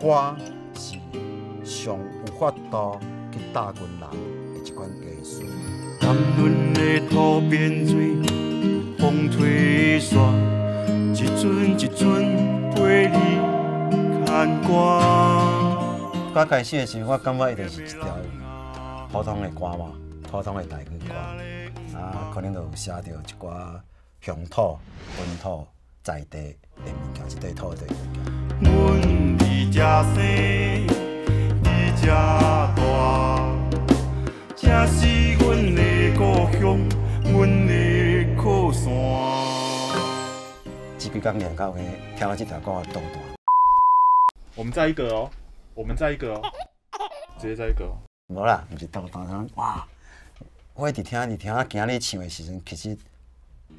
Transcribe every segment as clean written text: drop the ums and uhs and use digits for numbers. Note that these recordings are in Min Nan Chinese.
歌是上有法度去打阮人的一款艺术。谈论的渡边水，风吹沙，一阵一阵陪你牵挂。刚开始的时候，我感觉伊就是一条普通的歌嘛，普通的台语歌，啊，可能就有寫著一寡鄉土、本土、在地的物件，這塊土地的物件。阮佇這生，佇這大，這是阮的故鄉，阮的靠山。這幾工練到的，聽到這條歌的倒彈。我們再一個哦，我們再一個哦，直接再一個哦。無啦，毋是倒彈，哇！我一直聽，一直聽，啊，今日唱的時陣，其實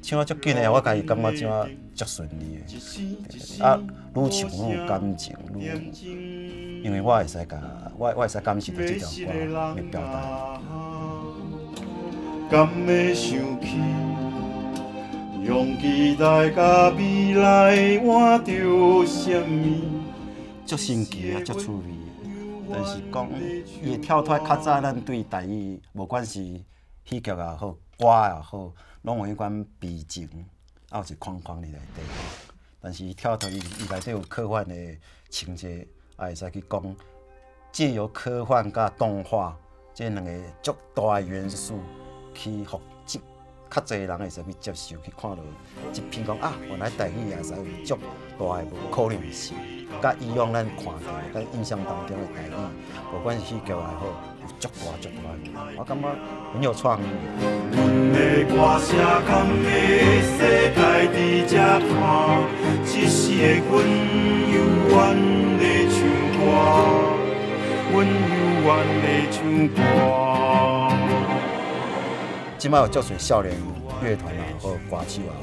唱啊足緊的，我家己感覺唱啊足順利的。啊，愈唱愈有感情，愈因為我會使共我我會使感受到這條歌的表達。敢會想起，用期待佮未來換著啥物？足神奇啊，足趣味的。但是講，伊會跳脫較早咱對台語，無管是戲劇也好，歌也好，攏有彼款悲情，啊有一個框框佇內底。但是伊跳脫伊伊內底有科幻的情節，也會使去講，藉由科幻佮動畫這兩个足大的元素，去予這較濟人會使去接受，去看著這篇講啊，原來台語也會使有足大的無可能性。佮以往咱看著、咱印象當中的台語，無管是戲劇也好，有足大足大的，我感覺很有創意。阮的歌聲敢會世界佇這看，這時的阮猶原咧唱歌，阮猶原咧唱歌。這擺有足濟少年樂團也好，歌手也好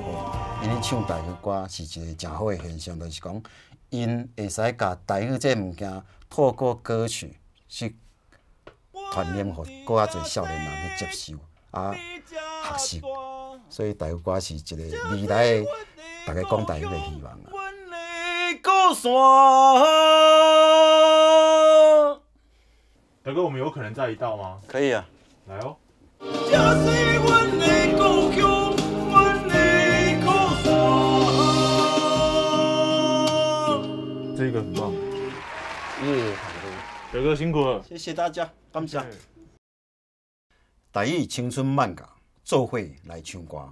，𪜶咧唱台語歌是一個誠好的現象，就是講，𪜶會使共台語這个物件透過歌曲去傳染予閣較濟少年人去接受啊學習，所以台語歌是一個未來的逐家講台語的希望啊。靠山。大哥，我們有可能再一道嗎？可以啊。來哦。這是阮的故鄉，阮的靠山。這個很棒。耶，大哥辛苦了，謝謝大家，感謝。台語青春漫畫做伙來唱歌。